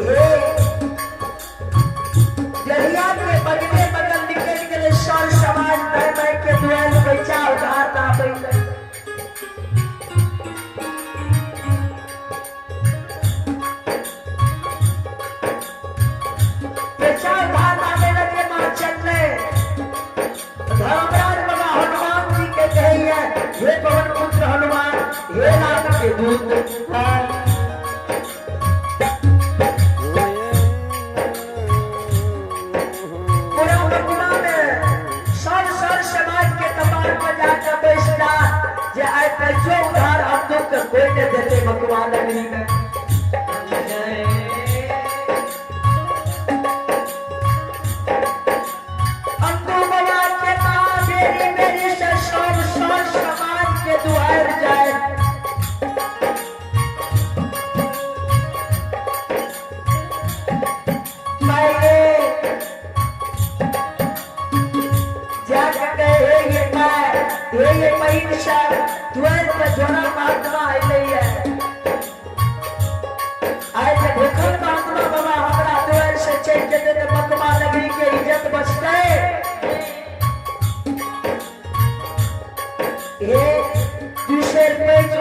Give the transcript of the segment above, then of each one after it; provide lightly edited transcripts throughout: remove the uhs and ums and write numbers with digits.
हे जहिया के बगले बगल निकलि गेलै सर समाज माय माय के दुआरि पैसा उधार ना पैलै। पैसा उधार लाबै लए जे माँ चललै, धर्मराज बाबा हनुमान जी के कहैया, हे पवन पुत्र हनुमान, हे राम के दूत, पूरा बकुआ में सब सर समाज के कपार पर जाकर बैस जा जे आइ पैसो उधार हम दुख के कोई नहीं देते बकुआ नगरी में। अंतु बाबा के माँ बेरी बेरी से सब सर समाज के दुआर जाए।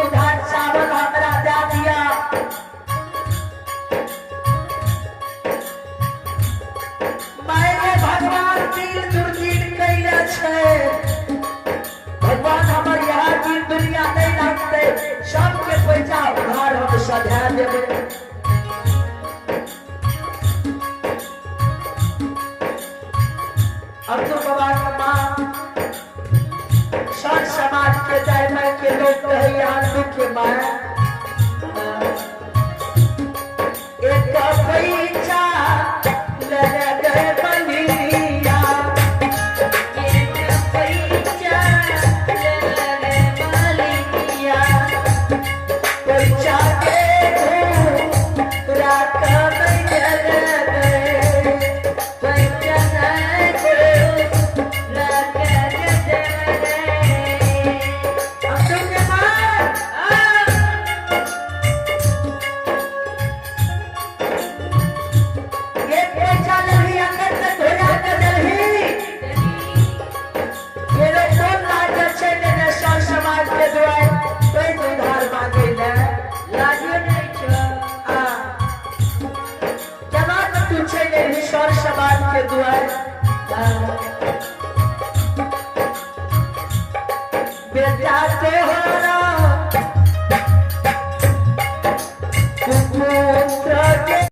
उधार चावल हमरा दे दिया। मायने भगवान दिल दुर्दीन कैले छै, भगवान हमर यहाँ दिन दुनिया नहीं लागतै, सबके पैसा उधार हम सधा देबै। अब्दुल बाबा के माँ सब समाज के दाय माय के लोग कहे यहाँ दुख के माय एक पैसा ले गए बलिया, एक पैसा ले बलिया, पैसा के रात में गए, पैसा के रात गए। अब्दुल के माँ एक पैसा लेलही अखन तक धोया के देलही। फेरो कोन लाज छै ने सर समाज के दुआरि पैघ उधार मांगै लए? लाजो नहीं छौ। आ केना के तू चलि एलही सर समाज के दुआरि? बेटा तोहरा